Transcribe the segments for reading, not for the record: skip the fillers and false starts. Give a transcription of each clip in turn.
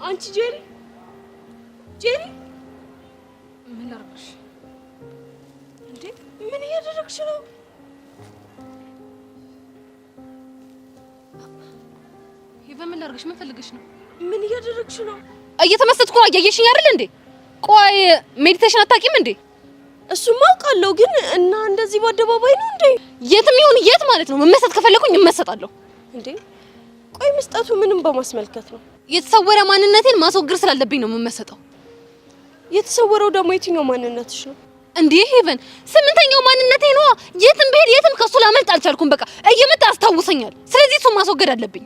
አንቺ ጄሪ፣ ጄሪ፣ ምን ላድርግሽ? እንዴ ምን እያደረግሽ ነው? ሄቨን ምን ላድርግሽ? ምን ፈልገሽ ነው? ምን እያደረግሽ ነው? እየተመሰጥኩ ነው። እያየሽኝ አይደል እንዴ? ቆይ meditation አታውቂም እንዴ? እሱማ አውቃለሁ፣ ግን እና እንደዚህ በአደባባይ ነው እንዴ? የትም ይሁን የት ማለት ነው መመሰጥ ከፈለኩኝ እመሰጣለሁ። እንዴ ቆይ ምስጠቱ ምንም በማስመልከት ነው? የተሰወረ ማንነቴን ማስወገድ ስላለብኝ ነው የምመሰጠው። የተሰወረው ደግሞ የትኛው ማንነትሽ ነው? እንዴ ሄቨን፣ ስምንተኛው ማንነቴ ነዋ። የትም ብሄድ የትም ከሱ ላመልጥ አልቻልኩም። በቃ እየመጣ ያስታውሰኛል። ስለዚህ እሱን ማስወገድ አለብኝ።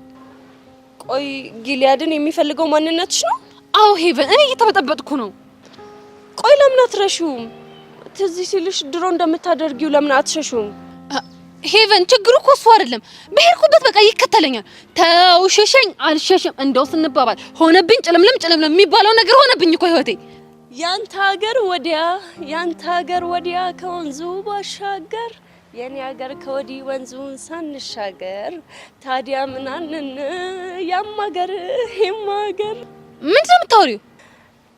ቆይ ጊሊያድን የሚፈልገው ማንነትሽ ነው? አዎ ሄቨን፣ እኔ እየተበጠበጥኩ ነው። ቆይ ለምን አትረሺውም? ትዝ ሲልሽ ድሮ እንደምታደርጊው ለምን አትሸሺውም? ሄቨን፣ ችግሩ እኮ እሱ አይደለም። በሄድኩበት በቃ ይከተለኛል። ተው ሸሸኝ አልሸሽም እንደው ስንባባል ሆነብኝ። ጭልምልም ጭልምልም የሚባለው ነገር ሆነብኝ እኮ ህይወቴ። ያንተ ሀገር ወዲያ ያንተ ሀገር ወዲያ ከወንዙ ባሻገር የኔ ሀገር ከወዲህ ወንዙን ሳንሻገር ታዲያ ምናንን ያም ሀገር ይም ሀገር። ምንድን ነው የምታወሪው?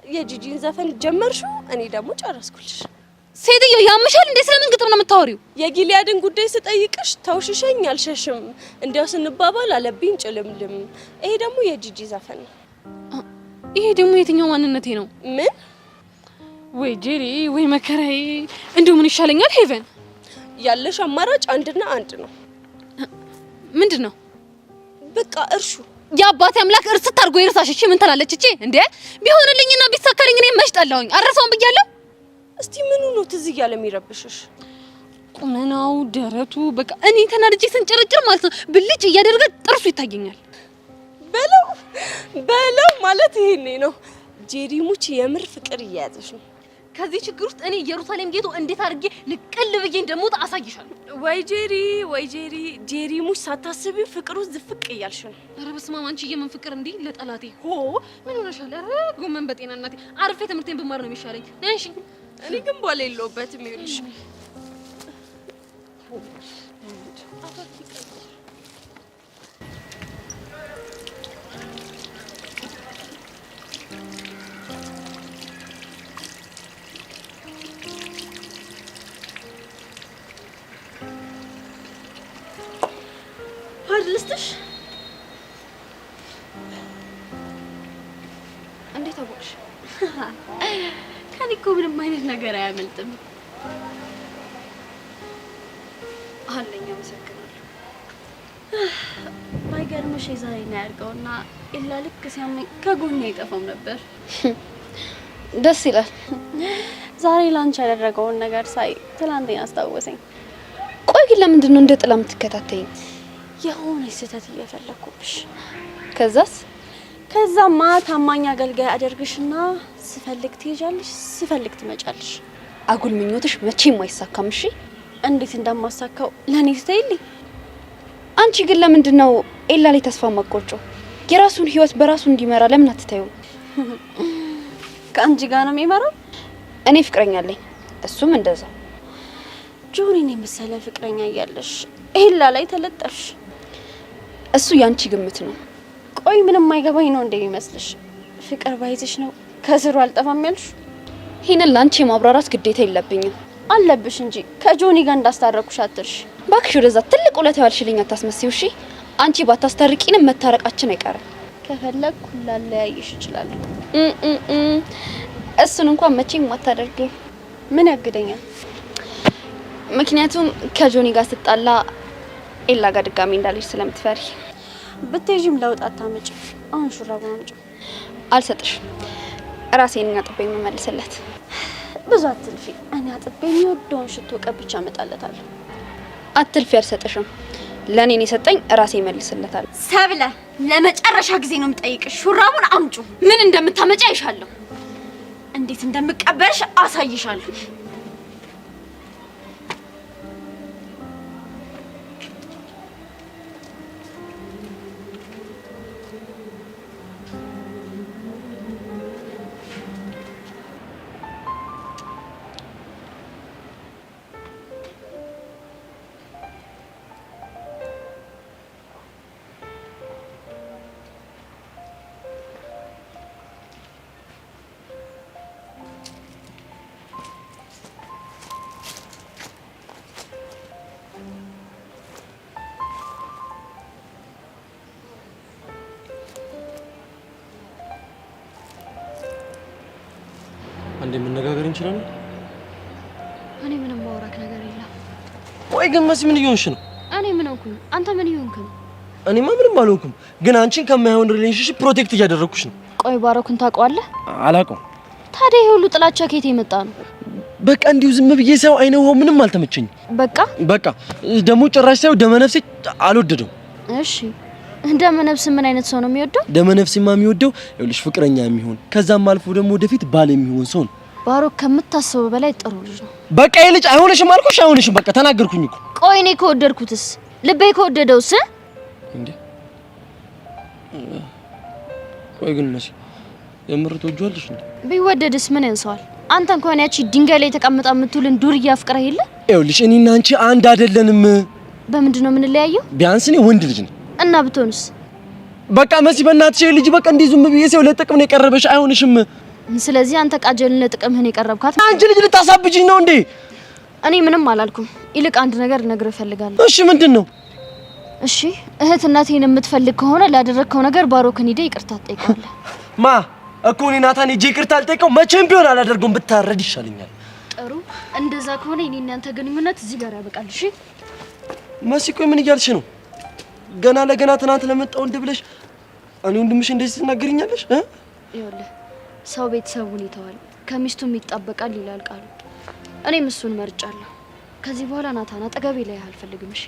የጂጂን ዘፈን ጀመርሽው፣ እኔ ደግሞ ጨረስኩልሽ። ሴትዮ ያምሻል እንዴ? ስለምን ግጥም ነው የምታወሪው? የጊሊያድን ጉዳይ ስጠይቅሽ ተውሽሸኝ አልሸሽም እንዲያው ስንባባል አለብኝ ጭልምልም። ይሄ ደግሞ የጂጂ ዘፈን ነው። ይሄ ደግሞ የትኛው ማንነቴ ነው? ምን? ወይ ጄሪ፣ ወይ መከራዬ! እንደው ምን ይሻለኛል ሄቨን? ያለሽ አማራጭ አንድና አንድ ነው። ምንድን ነው? በቃ እርሹ። የአባቴ አምላክ እርስት አድርጎ ይርሳሽ። እሺ ምን ትላለች እቺ? እንዴ ቢሆንልኝና ቢሳካልኝ እኔ መች ጠላሁኝ? አረሳውን ብያለሁ። እስቲ ምኑ ነው ትዝ እያለ የሚረብሽሽ? ቁመናው፣ ደረቱ፣ በቃ እኔ ተናድጄ ስንጨረጭር ማለት ነው ብልጭ እያደረገ ጥርሱ ይታየኛል። በለው በለው ማለት ይሄኔ ነው። ጄሪ ሙች የምር ፍቅር እየያዘሽ ነው። ከዚህ ችግር ውስጥ እኔ ኢየሩሳሌም ጌቱ እንዴት አድርጌ ንቅል ብዬ እንደምወጣ አሳይሻለሁ። ወይ ጄሪ፣ ወይ ጄሪ፣ ጄሪ ሙች ሳታስቢ ፍቅር ውስጥ ዝፍቅ እያልሽ ነው። ኧረ በስመ አብ አንቺ የምን ፍቅር እንዲህ ለጠላቴ ሆ ምን ሆነሻል? ኧረ ጎመን በጤና እናቴ፣ አርፌ ትምህርቴን ብማር ነው የሚሻለኝ። ነይ አንሺኝ። እኔ ግን በኋላ የለሁበትም። ይኸውልሽ pad ልስጥሽ። እንዴት አወቅሽ? ከኔ እኮ ምንም አይነት ነገር አያመልጥም። አለኝ። አመሰግናለሁ። ባይገርምሽ የዛሬን አያድርገውና ኤላ ልክ ሲያመኝ ከጎኔ አይጠፋም ነበር። ደስ ይላል። ዛሬ ላንቺ ያደረገውን ነገር ሳይ ትላንቴን አስታወሰኝ። ቆይ ግን ለምንድን ነው እንደ ጥላ የምትከታተይኝ? የሆነ ስህተት እየፈለኩብሽ። ከዛስ? ከዛማ ታማኝ አገልጋይ አደርግሽና ስፈልግ ትሄጃለሽ፣ ስፈልግ ትመጫለሽ። አጉል ምኞትሽ መቼም አይሳካም። እሺ እንዴት እንደማሳካው ለእኔ ትተይልኝ። አንቺ ግን ለምንድን ነው ኤላ ላይ ተስፋ ማቆርጨው? የራሱን ህይወት በራሱ እንዲመራ ለምን አትታዩም? ከአንቺ ጋር ነው የሚመራው። እኔ ፍቅረኛ አለኝ፣ እሱም እንደዛ። ጆኒን የመሰለ ፍቅረኛ እያለሽ ኤላ ላይ ተለጠፍሽ። እሱ ያንቺ ግምት ነው። ቆይ ምንም አይገባኝ ነው እንደሚመስልሽ? ፍቅር ባይዝሽ ነው ከስሩ አልጠፋም ያልሽ? ይህንን ለአንቺ የማብራራት ግዴታ የለብኝም። አለብሽ እንጂ ከጆኒ ጋር እንዳስታረኩሽ አትርሽ። እባክሽ ወደዛ ትልቅ ውለታ ያልሽልኝ አታስመስይው። እሺ አንቺ ባታስታርቂንም መታረቃችን አይቀርም። ከፈለግኩ ላለያይሽ እችላለሁ። እሱን እንኳን መቼም አታደርጊው። ምን ያግደኛል? ምክንያቱም ከጆኒ ጋር ስጣላ ኤላ ጋር ድጋሚ እንዳለች ስለምትፈሪ። ብትሄጂም ለውጥ አታመጭም። አሁን ሹራቡን አምጪው። አልሰጥሽም። ራሴን አጥቤ የምመልስለት። ብዙ አትልፊ። እኔ አጥቤ የሚወደውን ሽቶ ቀብቼ አመጣለታለሁ። አትልፊ፣ አልሰጥሽም። ለእኔን የሰጠኝ ራሴ እመልስለታለሁ። ሰብለ፣ ለመጨረሻ ጊዜ ነው የምጠይቅሽ። ሹራቡን አምጪው። ምን እንደምታመጪ አይሻለሁ። እንዴት እንደምቀበልሽ አሳይሻለሁ። አንዴ መነጋገር እንችላለን? እኔ ምንም ማውራክ ነገር የለም። ቆይ ግን መሲ ምን እየሆንሽ ነው? እኔ ምን ሆንኩኝ? አንተ ምን እየሆንክ ነው? እኔማ ምንም አልሆንኩም፣ ግን አንቺን ከማይሆን relationship protect እያደረግኩሽ ነው። ቆይ ባሮክን ታውቀዋለህ? አላውቀውም። ታዲያ ይሄ ሁሉ ጥላቻ ከየት የመጣ ነው? በቃ እንዲሁ ዝም ብዬ ሳየው አይነ ውሃው ምንም አልተመቸኝም። በቃ በቃ ደግሞ ጭራሽ ሳየው ደመነፍሴ አልወደደውም። እሺ ደመነፍስ ምን አይነት ሰው ነው የሚወደው? ደመነፍሴማ የሚወደው ይኸውልሽ ፍቅረኛ የሚሆን ከዛም አልፎ ደግሞ ወደፊት ባል የሚሆን ሰው ነው። ባሮክ ከምታስበው በላይ ጥሩ ልጅ ነው። በቃ ይሄ ልጅ አይሆንሽም አልኩሽ፣ አይሆንሽም። በቃ ተናገርኩኝ እኮ። ቆይ እኔ ከወደድኩትስ ልቤ ከወደደውስ? እንዴ ቆይ ግን መሲ የምር ትወጂዋለሽ እንዴ? ቢወደድስ ምን ያንሰዋል? አንተ እንኳን ያቺ ድንጋይ ላይ ተቀምጣ የምትውልን ዱርዬ አፍቅረህ የለ? ይኸውልሽ እኔና አንቺ አንድ አይደለንም። በምንድን ነው የምንለያየው? ቢያንስ እኔ ወንድ ልጅ ነኝ። እና ብትሆንስ? በቃ መሲ በእናትሽ ይሄ ልጅ በቃ እንዲህ ዝም ብዬ ሰው ለጥቅም ነው የቀረበሽ፣ አይሆንሽም። ስለዚህ አንተ ቃጀልን ለጥቅምህን የቀረብካት። አንቺ ልጅ ልታሳብጂኝ ነው እንዴ? እኔ ምንም አላልኩም። ይልቅ አንድ ነገር ልነግርህ እፈልጋለሁ። እሺ ምንድን ነው? እሺ እህትነቴን የምትፈልግ ከሆነ ላደረግከው ነገር ባሮክን ሂደህ ይቅርታ ትጠይቀዋለህ። ማ እኮ እኔ ናታን ሂጄ ይቅርታ አልጠይቀው መቼም ቢሆን አላደርገውም። ብታረድ ይሻለኛል። ጥሩ፣ እንደዛ ከሆነ የኔና ያንተ ግንኙነት እዚህ ጋር ያበቃል። እሺ መሲ፣ ቆይ ምን እያልሽ ነው? ገና ለገና ትናንት ለመጣው ወንድ ብለሽ እኔ ወንድምሽ እንደዚህ ትናገሪኛለሽ? ይኸውልህ ሰው ቤተሰቡን ይተዋል ከሚስቱም ይጣበቃል ይላል ቃሉ። እኔም እሱን መርጫለሁ። ከዚህ በኋላ ናታን አጠገቤ ላይ አልፈልግም። እሺ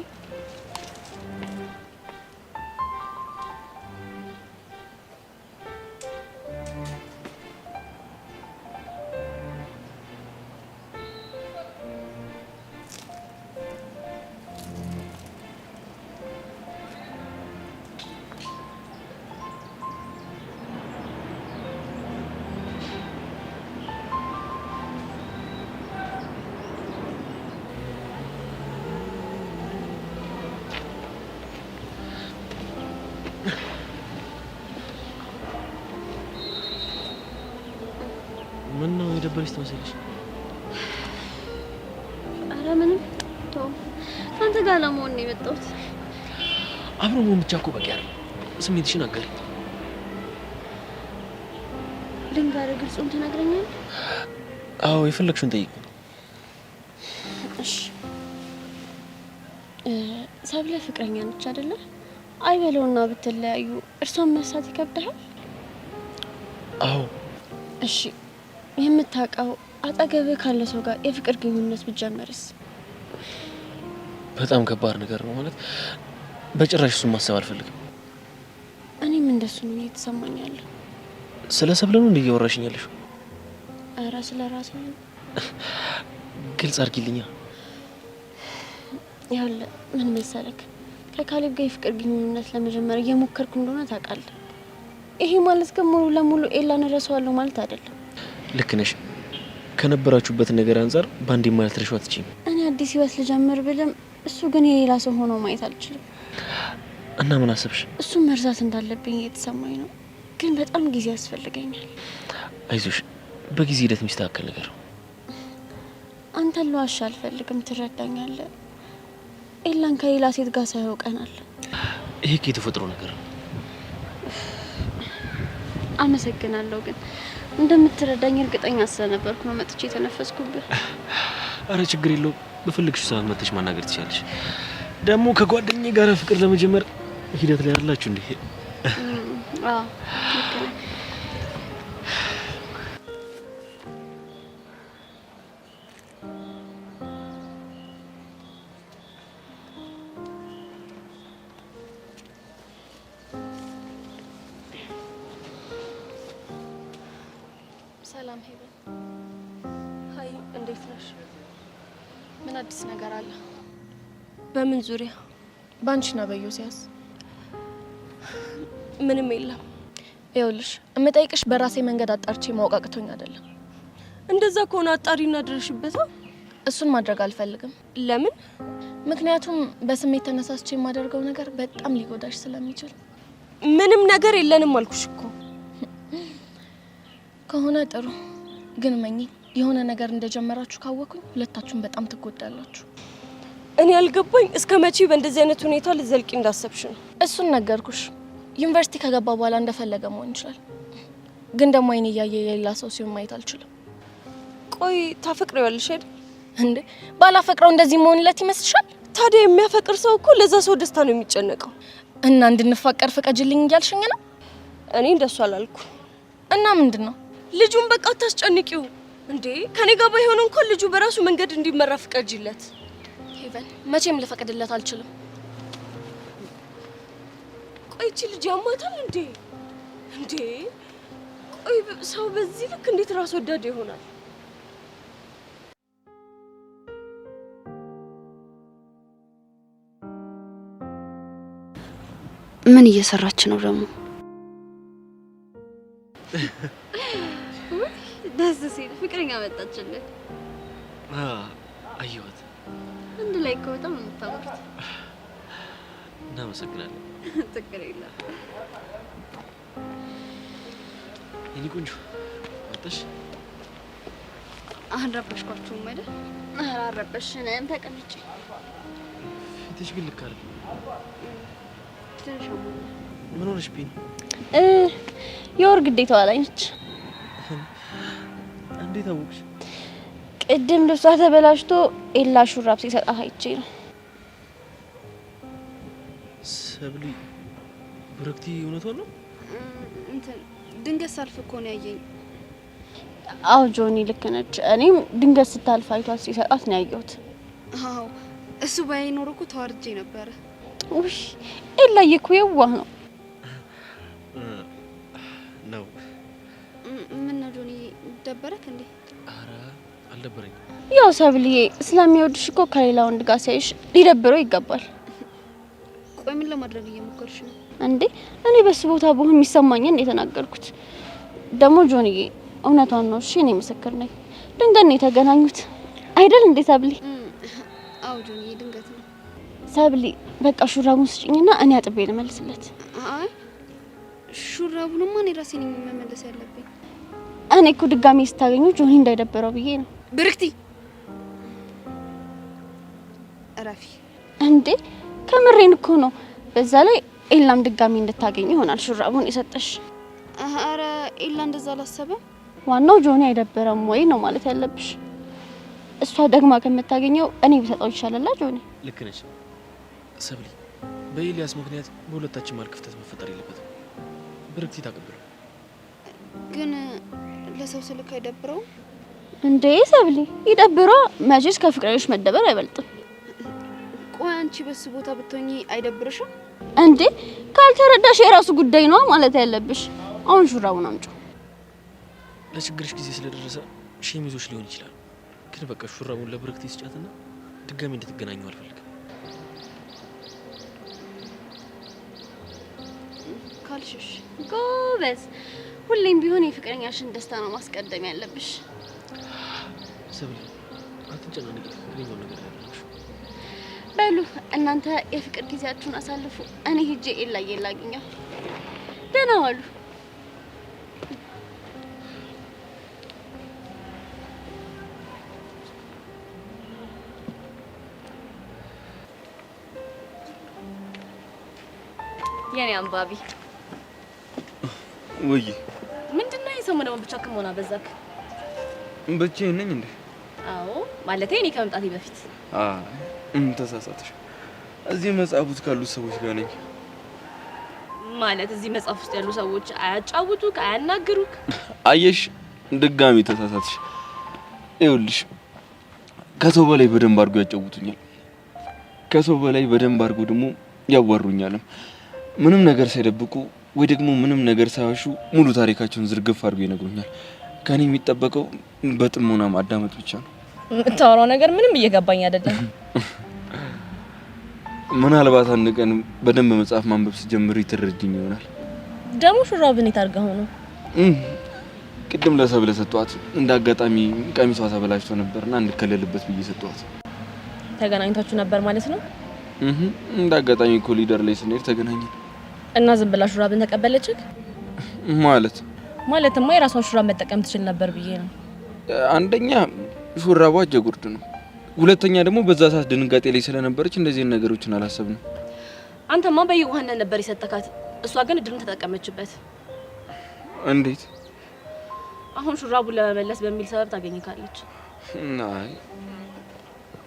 ምን ነው የደበረሽ ትመስላለሽ? አረ ምንም ተው፣ ከአንተ ጋር ለመሆን ነው የመጣሁት። አብሮ መሆን ብቻ እኮ በቂ አይደለም። ስሜትሽን አጋሪኝ። ልንገርህ፣ ግልጹን ትነግረኛለህ? አዎ የፈለግሽውን ጠይቂ። እሺ ሰብለ ፍቅረኛ ነች አይደለ? አይበለውና ብትለያዩ እርሷን መርሳት ይከብድሃል? አዎ። እሺ የምታውቀው አጠገብህ ካለ ሰው ጋር የፍቅር ግንኙነት ብትጀምርስ? በጣም ከባድ ነገር ነው ማለት በጭራሽ እሱን ማሰብ አልፈልግም። እኔም እንደሱ ነው እየተሰማኝ ያለው። ስለ ሰብለ ነው እንዴ እያወራሽኝ ያለሽው? ኧረ ስለ ራሴ ነው። ግልጽ አድርጊልኛ። ይኸውልህ ምን መሰለክ፣ ከካሌብ ጋር የፍቅር ግንኙነት ለመጀመር እየሞከርኩ እንደሆነ ታውቃለህ። ይሄ ማለት ግን ሙሉ ለሙሉ ኤላን እረሳዋለሁ ማለት አይደለም። ልክ ነሽ። ከነበራችሁበት ነገር አንጻር በአንዴ ማለት ረሽው አትችይም። እኔ አዲስ ህይወት ልጀምር ብልም እሱ ግን የሌላ ሰው ሆኖ ማየት አልችልም። እና ምን አሰብሽ? እሱን መርሳት እንዳለብኝ እየተሰማኝ ነው፣ ግን በጣም ጊዜ ያስፈልገኛል። አይዞሽ፣ በጊዜ ሂደት የሚስተካከል ነገር ነው። አንተን ልዋሽ አልፈልግም፣ ትረዳኛለህ። ኤላን ከሌላ ሴት ጋር ሳየው ቀናል። ይሄ እኮ የተፈጥሮ ነገር ነው። አመሰግናለሁ፣ ግን እንደምትረዳኝ እርግጠኛ ስለነበርኩ ነው መጥቼ የተነፈስኩብህ። አረ ችግር የለውም። በፈለግሽው ሰዓት መጥተሽ ማናገር ትችያለሽ። ደግሞ ከጓደኛዬ ጋር ፍቅር ለመጀመር ሂደት ላይ አላችሁ እንዴ? አዎ ልክ ነህ። ሰላም ሄቨን፣ Hi፣ እንዴት ነሽ? ምን አዲስ ነገር አለ? በምን ዙሪያ? ባንቺና በዮሲያስ። ምንም የለም። ይኸውልሽ የምጠይቅሽ በራሴ መንገድ አጣርቼ ማወቅ አቅቶኝ አይደለም። እንደዛ ከሆነ አጣሪና ድረሽበታ። እሱን ማድረግ አልፈልግም። ለምን? ምክንያቱም በስሜት ተነሳስቼ የማደርገው ነገር በጣም ሊጎዳሽ ስለሚችል። ምንም ነገር የለንም አልኩሽ እኮ። ከሆነ ጥሩ፣ ግን መኝ የሆነ ነገር እንደጀመራችሁ ካወኩኝ ሁለታችሁም በጣም ትጎዳላችሁ። እኔ ያልገባኝ እስከ መቼ በእንደዚህ አይነት ሁኔታ ልዘልቂ እንዳሰብሽ ነው። እሱን ነገርኩሽ። ዩኒቨርሲቲ ከገባ በኋላ እንደፈለገ መሆን ይችላል። ግን ደግሞ አይኔ እያየ የሌላ ሰው ሲሆን ማየት አልችልም። ቆይ ታፈቅሪዋለሽ አይደል? እንዴ ባላፈቅረው እንደዚህ መሆንለት ይመስልሻል? ታዲያ የሚያፈቅር ሰው እኮ ለዛ ሰው ደስታ ነው የሚጨነቀው። እና እንድንፋቀር ፍቀጅልኝ እያልሽኝ ነው? እኔ እንደሱ አላልኩ። እና ምንድን ነው? ልጁን በቃ አታስጨንቂው እንዴ። ከኔ ጋር ባይሆን እንኳን ልጁ በራሱ መንገድ እንዲመራ ፍቀጅለት። ሄቨን፣ መቼም ልፈቅድለት አልችልም። ቆይ ይቺ ልጅ ያማታል እንዴ? እንዴ ቆይ ሰው በዚህ ልክ እንዴት ራስ ወዳድ ይሆናል? ምን እየሰራች ነው ደግሞ? ደስ ሲል ፍቅረኛ መጣችልን። አየኋት። አንድ ላይ እኮ በጣም ነው የምታምሩት። እናመሰግናለን። ችግር የለም። የኔ ቆንጆ መጣሽ? አልረበሽኳችሁም አይደል? ኧረ አልረበሽንም። ተቀምጪ። ፊትሽ ግን ልክ አይደለም። ትንሽ አሞኛል። ምን ሆነሽብኝ ነው? የወር ግዴታዋ ላይ ነች። እንዴት አወቅሽ? ቅድም ልብሷ ተበላሽቶ ኤላ ሹራብ ሲሰጣት አይቼ ነው። ሰብሊ ብረክቲ እውነቷን ነው? እንትን ድንገት ሳልፍ እኮ ነው ያየኝ። አዎ ጆኒ ልክ ነች። እኔም ድንገት ስታልፍ አይቷት ሲሰጣት ነው ያየሁት። አዎ እሱ ባይኖር እኮ ተዋርጄ ነበረ። ውይ ኤላዬ እኮ የዋህ ነው። ነው። ምን ነው ጆኒ ደበረክ እንዴ? ኧረ አልደበረኝም። ያው ሰብልዬ ስለሚወድሽ እኮ ከሌላ ወንድ ጋር ሲያይሽ ሊደብረው ይገባል። ቆይ ምን ለማድረግ እየሞከርሽ ነው? እንዴ እኔ በሱ ቦታ ብሆን የሚሰማኝን ነው የተናገርኩት። ደግሞ ጆንዬ እውነቷን ነው። እሺ እኔ ምስክር ነኝ። ድንገት ነው የተገናኙት አይደል እንዴ ሰብሊ? አዎ ጆንዬ ድንገት ነው። ሰብሊ በቃ ሹራቡን ስጭኝና እኔ አጥቤ ልመልስለት። አይ ሹራቡንማ እኔ ራሴ ነኝ መመለስ ያለብኝ። እኔ እኮ ድጋሜ ስታገኙ ጆኒ እንዳይደበረው ብዬ ነው። ብርክቲ እረፊ። እንዴ ከምሬን እኮ ነው። በዛ ላይ ኤላም ድጋሜ እንድታገኝ ይሆናል ሹራቡን የሰጠሽ። አረ ኤላ እንደዛ አላሰበም። ዋናው ጆኒ አይደበረም ወይ ነው ማለት ያለብሽ። እሷ ደግማ ከምታገኘው እኔ ብሰጠው ይሻላል። ጆኒ ልክ ነች ሰብሊ። በኤልያስ ምክንያት በሁለታችን መሃል ክፍተት መፈጠር የለበትም። ብርክቲ ታቀብለው። ግን ለሰው ስልክ አይደብረውም እንዴ ሰብሊ? ይደብሯ። መቼስ ከፍቅረኞች መደበር አይበልጥም። ቆይ አንቺ በሱ ቦታ ብትሆኚ አይደብርሽም እንዴ? ካልተረዳሽ የራሱ ጉዳይ ነው ማለት ያለብሽ። አሁን ሹራቡን አምጪው። ለችግርሽ ጊዜ ስለደረሰ ሸሚዞች ሊሆን ይችላል፣ ግን በቃ ሹራቡን ለብርክቲ ስጫትና ድጋሚ እንድትገናኙ አልፈልግም። ካልሽሽ ጎበዝ። ሁሌም ቢሆን የፍቅረኛሽን ደስታ ነው ማስቀደም ያለብሽ። ሰብሊ አትጨናነቂ፣ ትክክለኛውን ነገር ያደረግሽው። በሉ እናንተ የፍቅር ጊዜያችሁን አሳልፉ። እኔ ሂጄ ኤላዬን ላግኘው። ደህና ዋሉ። የኔ አንባቢ ወይ ምንድነው የሰሞኑን ደግሞ ብቻ ከመሆን አበዛክ? ብቻዬን ነኝ እንዴ? አዎ ማለቴ እኔ ከመምጣቴ በፊት። አይ ተሳሳትሽ። እዚህ መጽሐፍ ውስጥ ካሉት ሰዎች ጋር ነኝ። ማለት እዚህ መጽሐፍ ውስጥ ያሉ ሰዎች አያጫውቱክ፣ አያናግሩክ? አየሽ፣ ድጋሚ ተሳሳትሽ። ይኸውልሽ ከሰው በላይ በደንብ አድርጎ ያጫውቱኛል። ከሰው በላይ በደንብ አድርጎ ደግሞ ያዋሩኛልም። ምንም ነገር ሳይደብቁ ወይ ደግሞ ምንም ነገር ሳያሹ ሙሉ ታሪካቸውን ዝርግፍ አድርጎ ይነግሩኛል። ከኔ የሚጠበቀው በጥሞና ማዳመጥ ብቻ ነው። የምታወራው ነገር ምንም እየገባኝ አይደለም። ምናልባት አንድ ቀን በደንብ መጽሐፍ ማንበብ ስጀምር ትረጅኝ ይሆናል። ደግሞ ሹራብን የት አድርገኸው ነው? ቅድም ለሰብለ ሰጧት። እንደ አጋጣሚ ቀሚሷ ተበላሽቶ ነበርና እንድከለልበት ብዬ ሰጧት። ተገናኝታችሁ ነበር ማለት ነው? እንደ አጋጣሚ ኮሊደር ላይ ስንሄድ ተገናኘን። እና ዝም ብላ ሹራብን ተቀበለችክ? ማለት ማለትማ የራሷን ሹራብ መጠቀም ትችል ነበር ብዬ ነው። አንደኛ ሹራቧ እጀ ጉርድ ነው። ሁለተኛ ደግሞ በዛ ሰዓት ድንጋጤ ላይ ስለነበረች እንደዚህ ነገሮችን አላሰብንም። አንተማ በየዋህነት ነበር የሰጠካት፣ እሷ ግን እድሉን ተጠቀመችበት። እንዴት? አሁን ሹራቡን ለመመለስ በሚል ሰበብ ታገኝካለች። አይ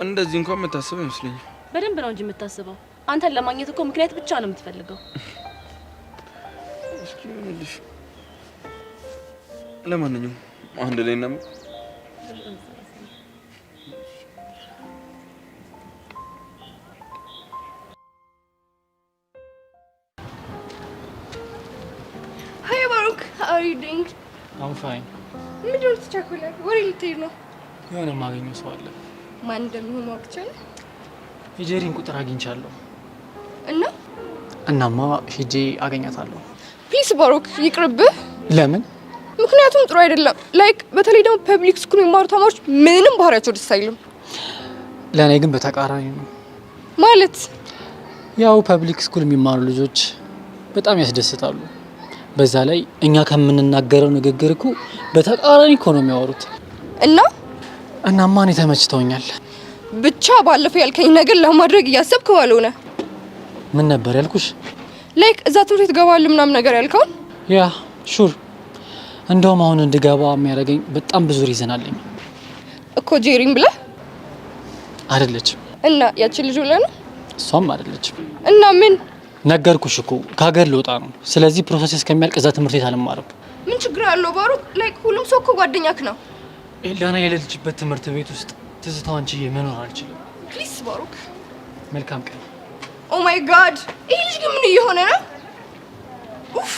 እንደዚህ እንኳን የምታስብ አይመስለኝም። በደንብ ነው እንጂ የምታስበው። አንተን ለማግኘት እኮ ምክንያት ብቻ ነው የምትፈልገው። እስኪ ይሁንልሽ። ለማንኛውም አንድ ላይ እናም Hi ባሩክ፣ how are you doing? I'm fine። ምንድን ነው ትቸኩለህ? ወዴት ልትሄድ ነው? የሆነ የማገኘው ሰው አለ። ማን እንደሚሆን ማወቅ ይቻላል? የጄሪን ቁጥር አግኝቻለሁ። እና እናማ ሄጄ አገኛታለሁ። Please ባሩክ ይቅርብህ። ለምን? ምክንያቱም ጥሩ አይደለም። Like በተለይ ደግሞ public school የሚማሩ ተማሪዎች ምንም ባህሪያቸው ደስ አይልም። ለእኔ ግን በተቃራኒ ነው። ማለት ያው public school የሚማሩ ልጆች በጣም ያስደስታሉ። በዛ ላይ እኛ ከምንናገረው ንግግር እኮ በተቃራኒ እኮ ነው የሚያወሩት። እና እናማ እኔ ተመችተውኛል። ብቻ ባለፈው ያልከኝ ነገር ለማድረግ እያሰብክ ባልሆነ። ምን ነበር ያልኩሽ? Like እዛ ትምህርት ቤት እገባለሁ ምናምን ነገር ያልከውን። Yeah, sure። እንደውም አሁን እንድገባ የሚያደርገኝ በጣም ብዙ reason አለኝ። እኮ ጄሪን ብለህ አይደለችም። እና ያቺን ልጅ ብለህ ነው? እሷም አይደለችም። እና ምን? ነገርኩሽ እኮ ከሀገር ልወጣ ነው። ስለዚህ process እስከሚያልቅ እዛ ትምህርት ቤት አልማርም። ምን ችግር አለው ባሩክ? Like ሁሉም ሰው እኮ ጓደኛክ ነው። ኤልዳና የሌለችበት ትምህርት ቤት ውስጥ ትዝታዋን ችዬ መኖር አልችልም። Please ባሩክ። መልካም ቀን። Oh my God፣ ይህ ልጅ ግን ምን እየሆነ ነው? ኡፍ።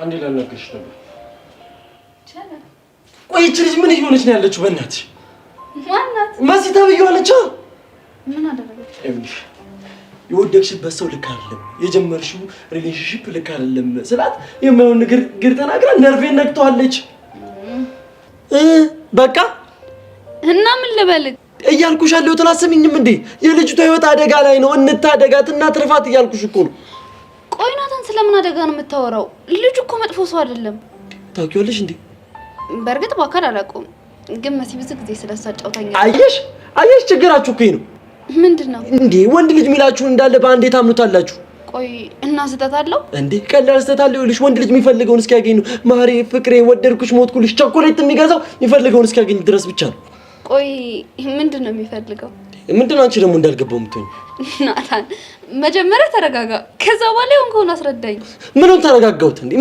አንዴ ላናግርሽ ነበር። ቆይ ይህች ልጅ ምን እየሆነች ነው ያለችው? በእናትሽ። ማናት? መሲ ተብዬዋ ነች። ምን አደረገች? ይኸውልሽ የወደቅሽበት ሰው ልክ አይደለም፣ የጀመርሽው relationship ልክ አይደለም ስላት የማይሆን ንግግር ተናግራ ነርቬን ነክተዋለች። በቃ እና ምን ልበልህ? እያልኩሽ ያለሁትን አትሰሚኝም እንዴ? የልጅቷ ህይወት አደጋ ላይ ነው፣ እንታደጋት፣ እናትርፋት እያልኩሽ እኮ ነው። ቆይ ናታን፣ ስለምን አደጋ ነው የምታወራው? ልጁ እኮ መጥፎ ሰው አይደለም። ታውቂዋለሽ እንዴ? በእርግጥ በአካል አላውቀውም፣ ግን መሲ ብዙ ጊዜ ስለሱ አጫውታኛለች። አየሽ አየሽ፣ ችግራችሁ እኮ ይሄ ነው። ምንድን ነው እንዴ? ወንድ ልጅ የሚላችሁን እንዳለ በአንዴ ታምኑታላችሁ። ቆይ እና ስህተት አለው እንዴ? ቀላል ስህተት አለው? ይኸውልሽ ወንድ ልጅ የሚፈልገውን እስኪያገኝ ነው። ማሬ፣ ፍቅሬ፣ ወደድኩሽ፣ ሞትኩልሽ ቸኮሌት የሚገዛው የሚፈልገውን እስኪያገኝ ድረስ ብቻ ነው። ቆይ ምንድን ነው የሚፈልገው? ምንድን ነው አንቺ ደግሞ እንዳልገባው የምትሆኝ? ናታን መጀመሪያ ተረጋጋ፣ ከዛ በኋላ የሆንከውን አስረዳኝ። ምኑን ተረጋጋሁት እንዴ?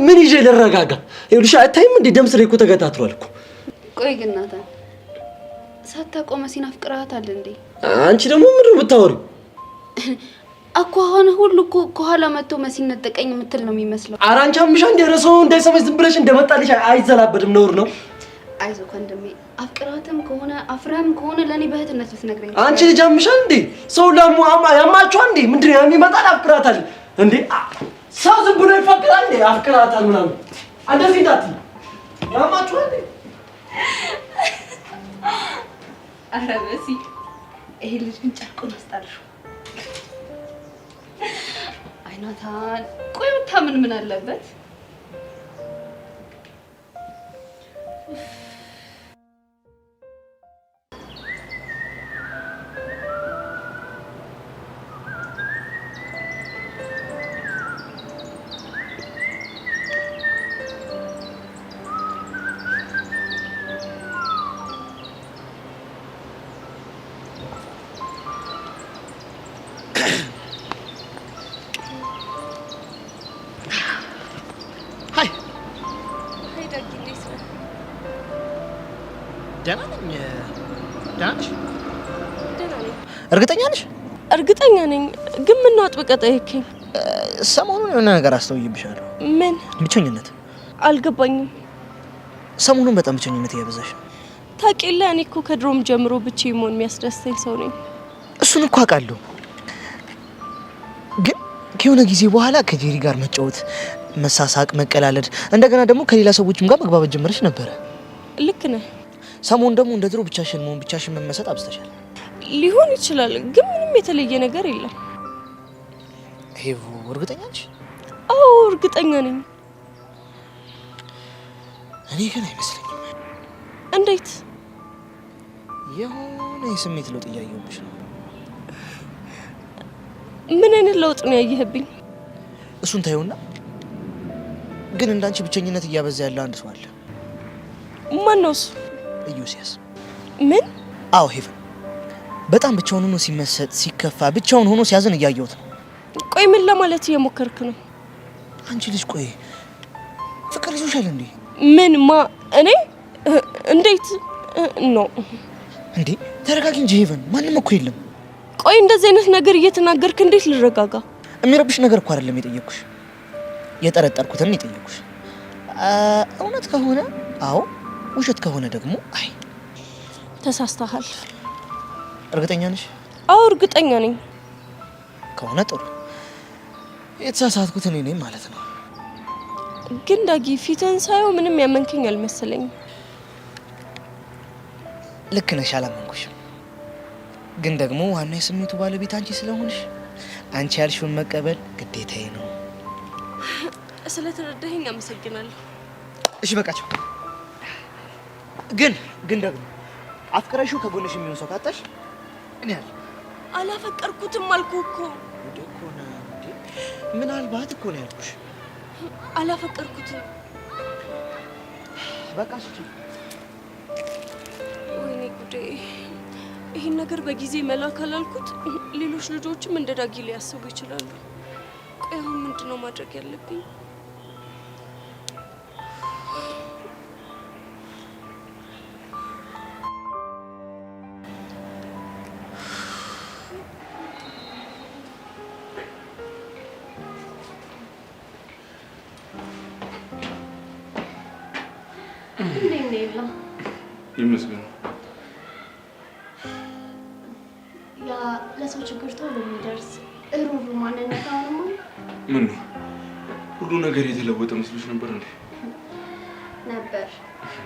ምን ይዤ ልረጋጋ? ይኸውልሽ አታይም እንዴ ደም ስሬ እኮ ተገታትሯል እኮ። ቆይ ግን ናታን ሳታውቀው መሲን አፍቅረሃታል እንዴ? አንቺ ደግሞ ምንድን ነው የምታወሪው? አኳኋን ሁሉ እኮ ከኋላ መጥቶ መሲን ነጠቀኝ የምትል ነው የሚመስለው። ኧረ አንቺ አምሻ እንደ ሰው እንዳይሰማሽ ዝም ብለሽ እንደመጣልሽ አይዘላበድም፣ ነውር ነው። አይዞህ ወንድሜ፣ አፍቅራትም ከሆነ አፍረህም ከሆነ ለእኔ በእህትነት ብትነግረኝ። አንቺ ልጅ አምሻል እንዴ? ሰው ለሙ ያማችኋል እንዴ? ምንድን ነው የሚመጣል? አፍቅራታል እንዴ? ሰው ዝም ብሎ ይፈቅራል እንዴ? አፍቅራታል ምናምን እንደዚህ እንዳትዪ። ያማችኋል እንዴ? ኧረ መሲ፣ ይሄ ልጅ ግን ጨርቁን አስጣልሽው። አይ ናታን፣ ቆይ ብታምን ምን አለበት? Hi. Hi ዳጊ፣ እንዴት ነህ? ደህና ነኝ። ደህና ነሽ? ደህና ነኝ። እርግጠኛ ነሽ? እርግጠኛ ነኝ። ግን ምነው አጥብቀህ ጠየከኝ? ሰሞኑን የሆነ ነገር አስተውዬብሻለሁ። ምን? ብቸኝነት። አልገባኝም። ሰሞኑን በጣም ብቸኝነት እያበዛሽ ነው። ታውቂ የለ እኔ እኮ ከድሮም ጀምሮ ብቻዬን መሆን የሚያስደስተኝ ሰው ነኝ። እሱን እኮ አውቃለሁ። ግን ከሆነ ጊዜ በኋላ ከጄሪ ጋር መጫወት፣ መሳሳቅ፣ መቀላለድ እንደገና ደግሞ ከሌላ ሰዎችም ጋር መግባባት ጀመረች ነበረ። ልክ ነህ። ሰሞኑን ደግሞ እንደ ድሮ ብቻሽን መሆን፣ ብቻሽን መመሰጥ አብዝተሻል። ሊሆን ይችላል፣ ግን ምንም የተለየ ነገር የለም። ሄቡ፣ እርግጠኛ ነሽ? አዎ እርግጠኛ ነኝ። እኔ ግን አይመስለኝም። እንዴት? የሆነ የስሜት ለውጥ እያየሁብሽ ነው። ምን አይነት ለውጥ ነው ያየህብኝ? እሱን ታዩና፣ ግን እንዳንቺ ብቸኝነት እያበዛ ያለ አንድ ሰው አለ። ማን ነው እሱ? ኢዮስያስ። ምን? አዎ ሄቨን፣ በጣም ብቻውን ሆኖ ሲመሰጥ፣ ሲከፋ፣ ብቻውን ሆኖ ሲያዝን እያየሁት ነው። ቆይ ምን ለማለት እየሞከርክ ነው? አንቺ ልጅ ቆይ ፍቅር ይዞሻል እንዴ? ምን? ማ? እኔ? እንዴት ነው እንዴ? ተረጋጊ እንጂ ሄቨን፣ ማንም እኮ የለም። ቆይ እንደዚህ አይነት ነገር እየተናገርክ እንዴት ልረጋጋ? የሚረብሽ ነገር እኮ አይደለም የጠየቅኩሽ፣ የጠረጠርኩትን የጠየቅኩሽ። እውነት ከሆነ አዎ፣ ውሸት ከሆነ ደግሞ አይ። ተሳስተሃል። እርግጠኛ ነሽ? አዎ እርግጠኛ ነኝ። ከሆነ ጥሩ። የተሳሳትኩት እኔ ነኝ ማለት ነው። ግን ዳጊ ፊትህን ሳየው ምንም ያመንከኝ አልመሰለኝም። ልክ ነሽ፣ አላመንኩሽም። ግን ደግሞ ዋና የስሜቱ ባለቤት አንቺ ስለሆንሽ አንቺ ያልሽውን መቀበል ግዴታዬ ነው። ስለተረዳኸኝ አመሰግናለሁ። እሺ በቃቸው። ግን ግን ደግሞ አፍቅረሽው ከጎንሽ የሚሆን ሰው ካጣሽ እኔ አለ። አላፈቀርኩትም አልኩህ እኮ። እንዴ እኮ ነው እንዴ? ምናልባት እኮ ነው ያልኩሽ። አላፈቀርኩትም። በቃ እሺ። ወይኔ ጉዴ! ይህን ነገር በጊዜ መላክ አላልኩት፣ ሌሎች ልጆችም እንደ ዳጊ ሊያስቡ ይችላሉ። ቆይ አሁን ምንድን ነው ማድረግ ያለብኝ? እንዴት ነው የላ? ይመስገን። ያ ለሰው ችግር ቶሎ የሚደርስ እሩሩ ማንነት አሁንማ ምን ነው ሁሉ ነገር የተለወጠ መስሎሽ ነበር እንዴ? ነበር።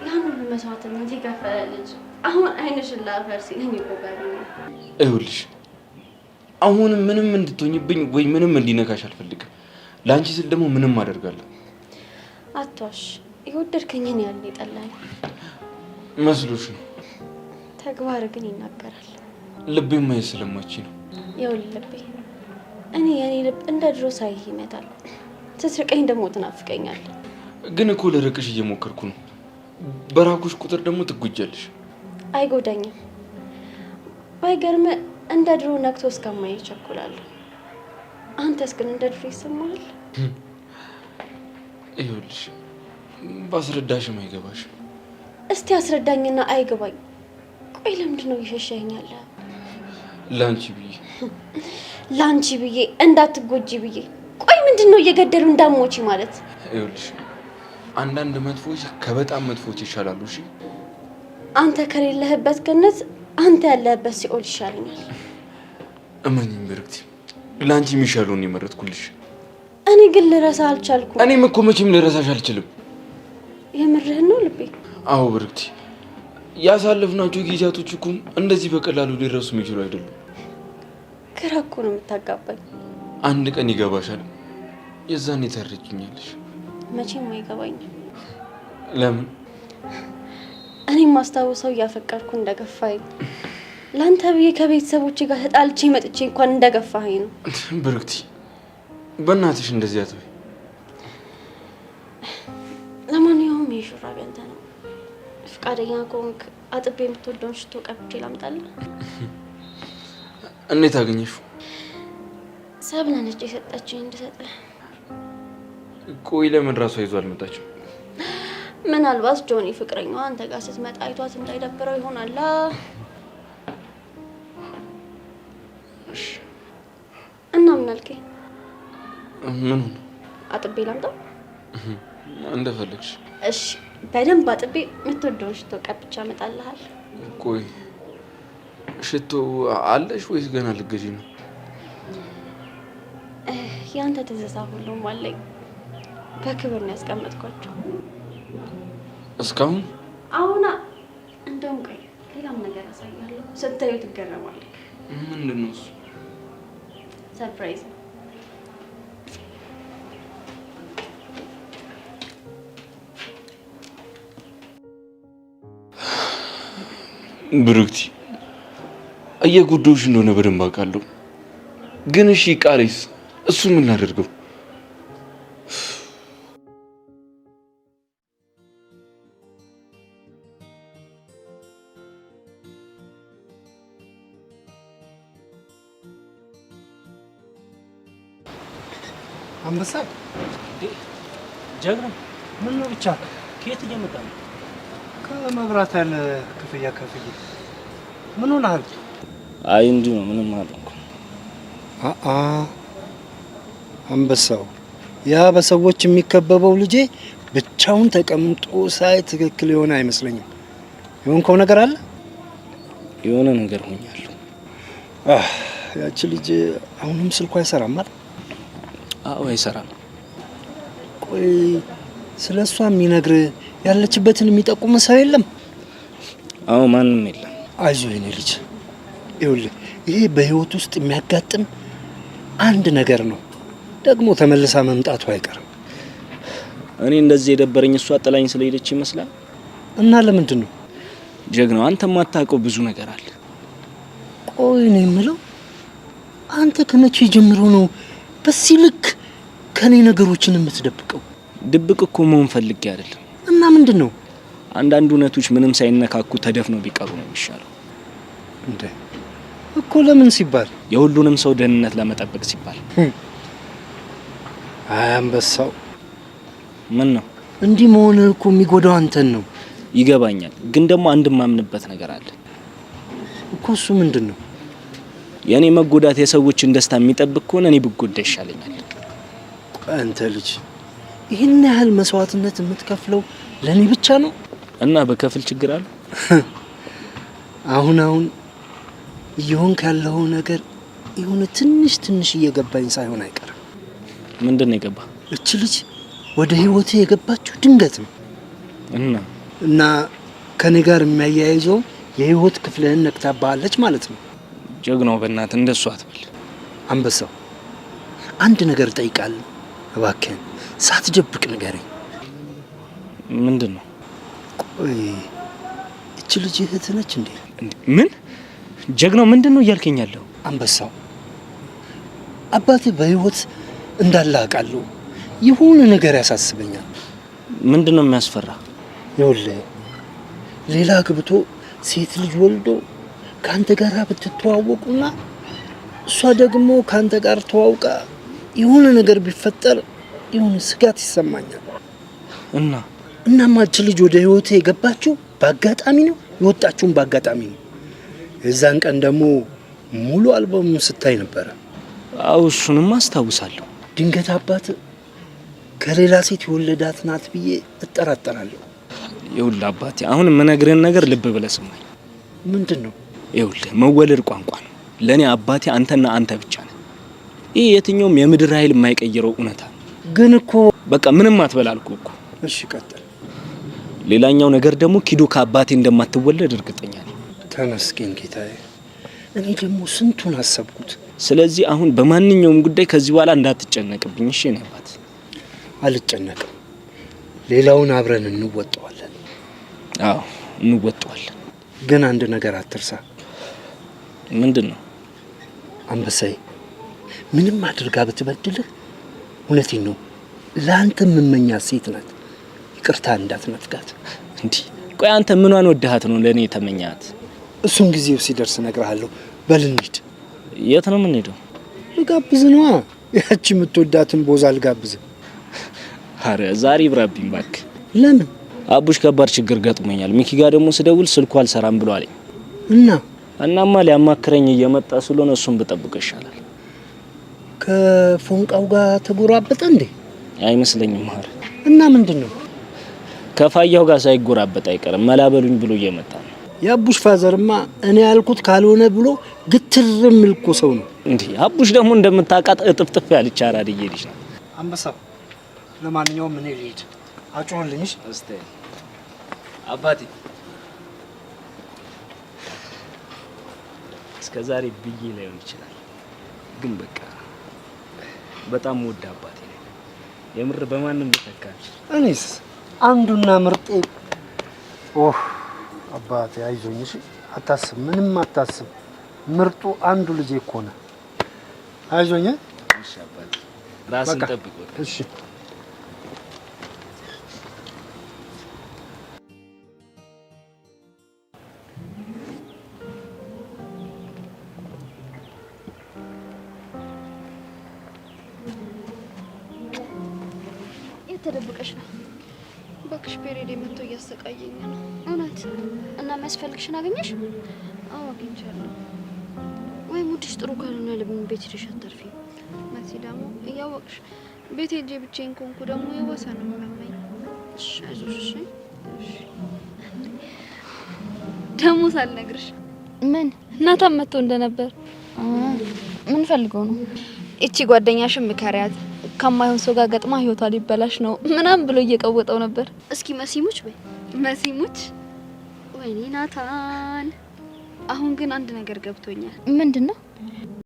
ያን ሁሉ መስዋዕትነት የከፈለ ልጅ አሁን አይንሽን ላፈር ሲለኝ እኮ ገርሞኝ። ይኸውልሽ አሁንም ምንም እንድትሆኝብኝ ወይ ምንም እንዲነካሽ አልፈልግም። ለአንቺ ስል ደግሞ ምንም አደርጋለሁ። አትዋሽ፣ የወደድከኝን ያህል የጠላኸኝ መስሎሽ ነው። ተግባር ግን ይናገራል። ልቤ ማየት ስለማች ነው። ይኸውልህ ልቤ፣ እኔ የኔ ልብ እንደ ድሮ ሳይህ ይመታል። ስትርቀኝ ደግሞ ትናፍቀኛለህ። ግን እኮ ልርቅሽ እየሞከርኩ ነው። በራኩሽ ቁጥር ደግሞ ትጎጃለሽ። አይጎዳኝም። ባይገርም እንደ ድሮ ነክቶ እስከማይ እቸኩላለሁ። አንተስ ግን እንደ ድሮ ይሰማሃል? ይኸውልሽ ባስረዳሽም አይገባሽም። እስቲ አስረዳኝና አይገባኝ። ቆይ ለምንድን ነው እየሸሸኸኛለህ? ለአንቺ ብዬ ለአንቺ ብዬ እንዳትጎጂ ብዬ። ቆይ ምንድን ነው እየገደሉ እንዳሞቺ ማለት? ይኸውልሽ አንዳንድ መጥፎች ከበጣም መጥፎች ይሻላሉ። እሺ አንተ ከሌለህበት ገነት አንተ ያለህበት ሲኦል ይሻለኛል። እመኚኝ ብርክቲ፣ ለአንቺ የሚሻለውን የመረጥኩልሽ። እኔ ግን ልረሳ አልቻልኩም። እኔም እኮ መቼም ልረሳሽ አልችልም። የምርህን ነው ልቤ? አዎ ብርክቲ፣ ያሳለፍናቸው ጊዜያቶች እኮ እንደዚህ በቀላሉ ሊረሱ የሚችሉ አይደሉም። ግራ እኮ ነው የምታጋባኝ። አንድ ቀን ይገባሻል፣ የዛኔ ታረጅኛለሽ። መቼም አይገባኝም። ለምን? እኔም ማስታውሰው እያፈቀርኩ እንደገፋኝ ለአንተ ብዬ ከቤተሰቦቼ ጋር ተጣልቼ መጥቼ እንኳን እንደገፋኸኝ ነው። ብርክቲ፣ በእናትሽ እንደዚህ አትበይ። ለማንኛውም ይህ ሹራብ ያንተ ነው። ፈቃደኛ ከሆንክ አጥቤ የምትወደውን ሽቶ ቀብቼ ላምጣልህ። እንዴት አገኘሽው? ሰብለ ነች የሰጠችኝ እንድሰጥህ። ቆይ ለምን ራሷ ይዞ አልመጣችም? ምናልባት ጆኒ ፍቅረኛዋ አንተ ጋር ስትመጣ አይቷት እንዳይደብረው ይሆናላ። እሺ። እና ምን አልከኝ? ምን? አጥቤ ላምጣው? እንደፈለግሽ። እሺ፣ በደንብ አጥቤ የምትወደውን ሽቶ ቀብቼ አመጣልሃለሁ። ቆይ ሽቶ አለሽ ወይስ ገና ልትገዢ ነው? ያንተ ትዝታ ሁሉም አለኝ። በክብር ነው ያስቀመጥኳቸው። እስካሁን? አሁና እንደውም ቆይ ሌላም ነገር አሳያለሁ። ስታዩ ትገረማለህ። ምንድን ነው እሱ? Surprise ነው። ብሩክቲ እየጎዳሁሽ እንደሆነ በደንብ አውቃለሁ። ግን እሺ ቃሌስ እሱ ምን ላደርገው? አንበሳ ጀግና፣ ምን ነው ብቻ ከየት እየመጣ ነው? ከመብራት ያለ ክፍያ ከፍዬ። ምን ሆነሃል? አይ እንዲሁ ነው፣ ምንም አልሆንኩም። አአ አንበሳው፣ ያ በሰዎች የሚከበበው ልጄ ብቻውን ተቀምጦ ሳይ ትክክል የሆነ አይመስለኝም። የሆንከው ነገር አለ? የሆነ ነገር ሆኛለሁ። አህ ያቺ ልጅ አሁንም ስልኳ አይሰራም አይደል? አዎ አይሰራም። ቆይ ስለ እሷ የሚነግር ያለችበትን የሚጠቁም ሰው የለም? አዎ ማንም የለም። አይዞህ የኔ ልጅ፣ ይኸውልህ ይሄ በህይወት ውስጥ የሚያጋጥም አንድ ነገር ነው። ደግሞ ተመልሳ መምጣቱ አይቀርም። እኔ እንደዚህ የደበረኝ እሷ ጥላኝ ስለሄደች ይመስላል። እና ለምንድን ነው ጀግናው? አንተ የማታውቀው ብዙ ነገር አለ። ቆይ ነው የምለው፣ አንተ ከመቼ ጀምሮ ነው በዚህ ልክ ከኔ ነገሮችን የምትደብቀው? ድብቅ እኮ መሆን ፈልጌ አይደለም። እና ምንድን ነው? አንዳንድ እውነቶች ምንም ሳይነካኩ ተደፍነው ቢቀሩ ነው የሚሻለው። እንደ እኮ ለምን ሲባል? የሁሉንም ሰው ደህንነት ለመጠበቅ ሲባል። አይ አንበሳው፣ ምን ነው እንዲህ መሆንህ እኮ የሚጎዳው አንተን ነው። ይገባኛል፣ ግን ደግሞ አንድ የማምንበት ነገር አለ እኮ። እሱ ምንድን ነው? የእኔ መጎዳት የሰዎችን ደስታ የሚጠብቅ ከሆነ እኔ ብጎዳ ይሻለኛል። ቆይ አንተ ልጅ ይህን ያህል መስዋዕትነት የምትከፍለው ለእኔ ብቻ ነው? እና በከፍል ችግር አለ? አሁን አሁን እየሆንክ ያለው ነገር የሆነ ትንሽ ትንሽ እየገባኝ ሳይሆን አይቀርም። ምንድን ነው የገባ? እች ልጅ ወደ ህይወቴ የገባችው ድንገት ነው። እና እና ከኔ ጋር የሚያያይዘው የህይወት ክፍልህን ነክታባለች ማለት ነው። ጀግናው፣ በእናትህ እንደሱ አትበል። አንበሳው፣ አንድ ነገር እጠይቃለሁ፣ እባክህን ሳትደብቅ ንገረኝ። ምንድን ነው? ቆይ እች ልጅ እህትህ ነች እንዴ? ምን ጀግናው፣ ምንድን ነው እያልከኝ ያለው? አንበሳው፣ አባትህ በህይወት እንዳለ አውቃለሁ። የሆነ ነገር ያሳስበኛል። ምንድን ነው የሚያስፈራ? ይኸውልህ ሌላ አግብቶ ሴት ልጅ ወልዶ ከአንተ ጋር ብትተዋወቁና እሷ ደግሞ ከአንተ ጋር ተዋውቃ የሆነ ነገር ቢፈጠር የሆነ ስጋት ይሰማኛል። እና እናማ እች ልጅ ወደ ህይወቴ የገባችው በአጋጣሚ ነው፣ የወጣችውን በአጋጣሚ ነው። የዛን ቀን ደግሞ ሙሉ አልበሙን ስታይ ነበረ። አዎ እሱንም አስታውሳለሁ። ድንገት አባት ከሌላ ሴት የወለዳት ናት ብዬ እጠራጠራለሁ። ይኸውልህ አባቴ፣ አሁን የምነግርህን ነገር ልብ ብለህ ስማኝ። ምንድን ነው? ይኸውልህ መወለድ ቋንቋ ነው። ለእኔ አባቴ አንተና አንተ ብቻ ነህ። ይህ የትኛውም የምድር ኃይል የማይቀይረው እውነታ ነው። ግን እኮ በቃ ምንም አትበል አልኩህ እኮ። እሺ ቀጥል። ሌላኛው ነገር ደግሞ ኪዶ ከአባቴ እንደማትወለድ እርግጠኛ ነኝ። ተመስገን ጌታዬ። እኔ ደግሞ ስንቱን አሰብኩት። ስለዚህ አሁን በማንኛውም ጉዳይ ከዚህ በኋላ እንዳትጨነቅብኝ እሺ? የእኔ አባት። አልጨነቅም። ሌላውን አብረን እንወጣዋለን። አዎ እንወጣዋለን። ግን አንድ ነገር አትርሳ። ምንድን ነው? አንበሳዬ፣ ምንም አድርጋ ብትበድልህ እውነቴን ነው ለአንተ የምመኛት ሴት ናት። ይቅርታ እንዳትነፍጋት። እንዲህ ቆይ፣ አንተ ምኗን ወድሃት ነው ለእኔ የተመኛት? እሱን ጊዜው ሲደርስ እነግርሃለሁ። በል እንሂድ። የት ነው የምንሄደው? ልጋብዝ ነዋ። ያቺ የምትወዳትን ቦዛ ልጋብዝ። አረ ዛሬ ይብራብኝ እባክህ። ለምን? አቡሽ ከባድ ችግር ገጥሞኛል። ሚኪ ጋር ደግሞ ስደውል ስልኩ አልሰራም ብሎ አለኝ። እና እናማ ሊያማክረኝ እየመጣ ስለሆነ እሱን ብጠብቀው ይሻላል። ከፎንቃው ጋር ተጎራበጠ እንዴ? አይመስለኝም። አረ እና ምንድን ነው? ከፋያው ጋር ሳይጎራበጥ አይቀርም። መላበሉኝ ብሎ እየመጣ ነው። የአቡሽ ፋዘርማ እኔ ያልኩት ካልሆነ ብሎ ግትር የሚል እኮ ሰው ነው። እንዴ አቡሽ ደግሞ እንደምታውቃት እጥፍጥፍ ያለች አራድዬ ልጅ ናት። አንበሳው፣ ለማንኛውም እኔ ልሂድ። አጮህልኝ። እስቲ አባቴ እስከ ዛሬ ብዬ ላይሆን ይችላል፣ ግን በቃ በጣም ወድ አባቴ ነው። የምር በማንም ልተካ አልችልም። እኔስ አንዱና ምርጤ። ኦህ አባቴ አይዞኝ። እሺ አታስብ፣ ምንም አታስብ። ምርጡ አንዱ ልጄ እኮ ነህ። አይዞኝ። እሺ አባቴ፣ ራስን በቃ፣ ጠብቅ። በቃ። እሺ። የት ተደብቀሽ ነው? እባክሽ period መጥቶ እያሰቃየኝ ነው። እውነት? እና የሚያስፈልግሽን አገኘሽ? አዎ አግኝቻለሁ። ወይ mood ሽ ጥሩ ካልሆነ ለምን ቤት ሄደሽ አታርፊም? መሲ ደግሞ እያወቅሽ ቤት ሄጄ ብቻዬን ከሆንኩ ደግሞ የባሰ ነው የሚያመኝ። እሺ አይዞሽ። እሺ ደግሞ ሳልነግርሽ። ምን? ናታን መጥቶ እንደነበር። ምን ፈልገው ነው? እቺ ጓደኛሽን ምከሪያት፣ ከማይሆን ሰው ጋር ገጥማ ህይወቷ ሊበላሽ ነው ምናምን ብሎ እየቀወጠው ነበር። እስኪ መሲሙች በይ። መሲሙች። ወይኔ ናታን። አሁን ግን አንድ ነገር ገብቶኛል። ምንድን ነው?